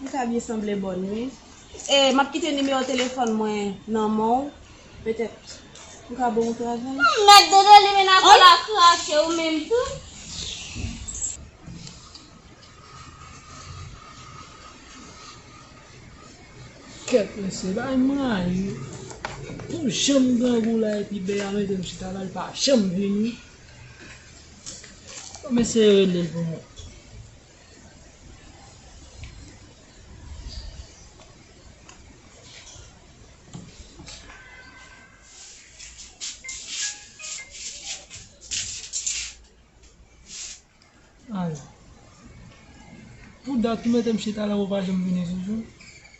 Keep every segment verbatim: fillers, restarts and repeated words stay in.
M ka byen sanble bòn, wi. E, m ap kite nimewo telefòn mwen nan men w. Petèt, m ka ba w yon travay. Mèt Dodoli, men nan kò la krache ou menm tou. Kèt mesye, bay mwen ayi. Pou janm grangou la epi bè a mete m chita la, li pa janm vini. Bon, mesye rele l pou mwen. Ay. Pou dat ou mete m chita la, ou pa janm vini toujou?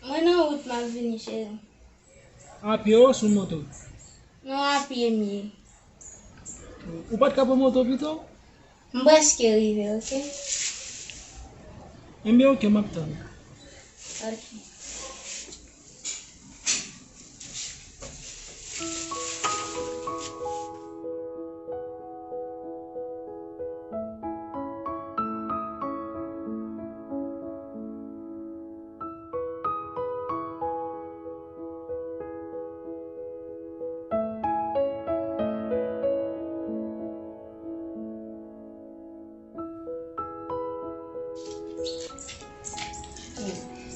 Mwen nan wout, m ap vini, cheri. A pye ou sou moto? Non, a pye m ye. Ou pa t ka pran moto pito? M prèske rive, oke? Enben, oke, m ap tann. Oke.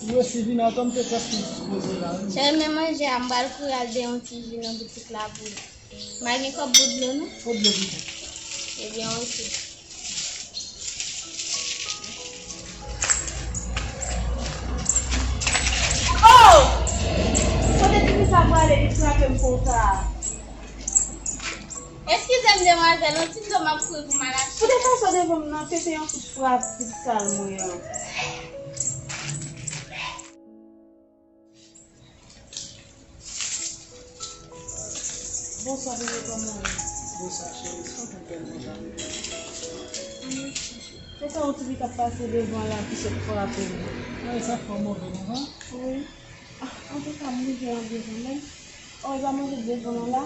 Yo, si vin atann, te prèske dispoze la, wi. Cheri, men manje a, m pral kouri al de yon ti ji nan boutik la pou ou. M pa gen kòb pou dlo, non. Pot dlo pito. Ebyen, oke. Oh! Kote tifi sa prale, li frape m konsa? Eskize m, demwazèl, yon ti dlo m ap kouri pou m al achte. Poutèt sa w devan m nan, se te yon kout frap, ti sal mwen an. Bonswa, bebe, kòman w ye? Bonswa, cheri, sa w konn fè konsa? Se sa yon tifi k ap pase devan la ki sot frape m. Ay, sa fè w move konsa? Wi. Ah, antouka, m rive an devan menm. Oh, e pa manje devan an la?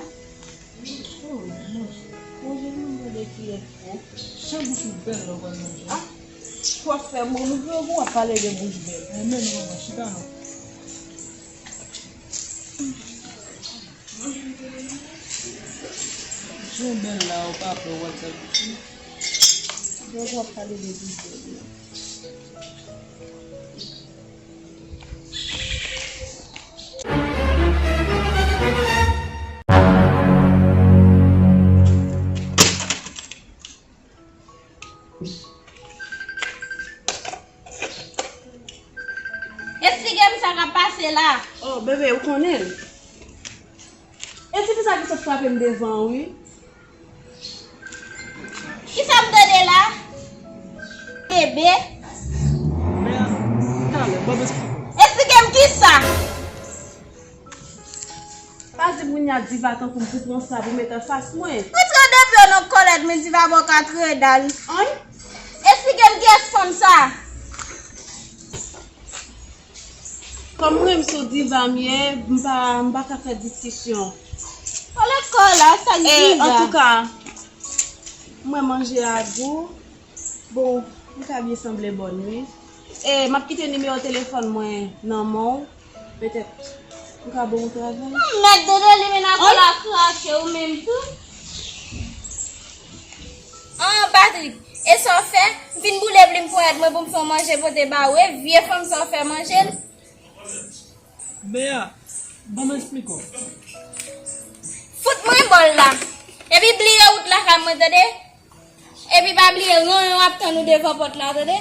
Oh, manje. Manje, m mande kiyès. Oh, jan bouch ou bèl lè w pral manje. Ah, w ap fè m ri, w ap pale de bouch bèl. Enben, non, chita non. Jan bèl la, ou pa pè, ou pral fè piti. Donk, w ap pale de bouch bèl. Esplike m sa k ap pase la. Oh, bebe, ou konnen l. E tifi sa ki sot frape m devan an, wi. Kisa m tande la? Bebe. Men, talè, ban m esplike w. Esplike m kisa? Pa di m kounye a Diva tankou m pou pran sa pou met anfas mwen. Retire de pye w nan kòlèt, men Diva ba w katredal. Ann? Esplike m kiyès fanm sa? Kòm mwen menm se Diva m ye, m pa, m pa ka fè diskisyon. Pale kò la, sa k Diva? Antouka, mwen manje a gou. Bon, m ka byen sanble bòn, wi. E, m ap kite nimewo telefòn mwen nan men w. Petèt, m ka ba w yon travay. Mèt Dodoli, men nan kò la krache ou menm tou. An, Patrick, e sa w fè? M fin boule plim ponyèt mwen pou m fè w manje pote ba ou, e vye fanm sa w fè manje l. Bea, ban m esplike w. Fout mwen bòl la. Epi bliye wout lakay mwen, tande? Epi pa bliye, ranyon ap tann ou devan pòt la, tande?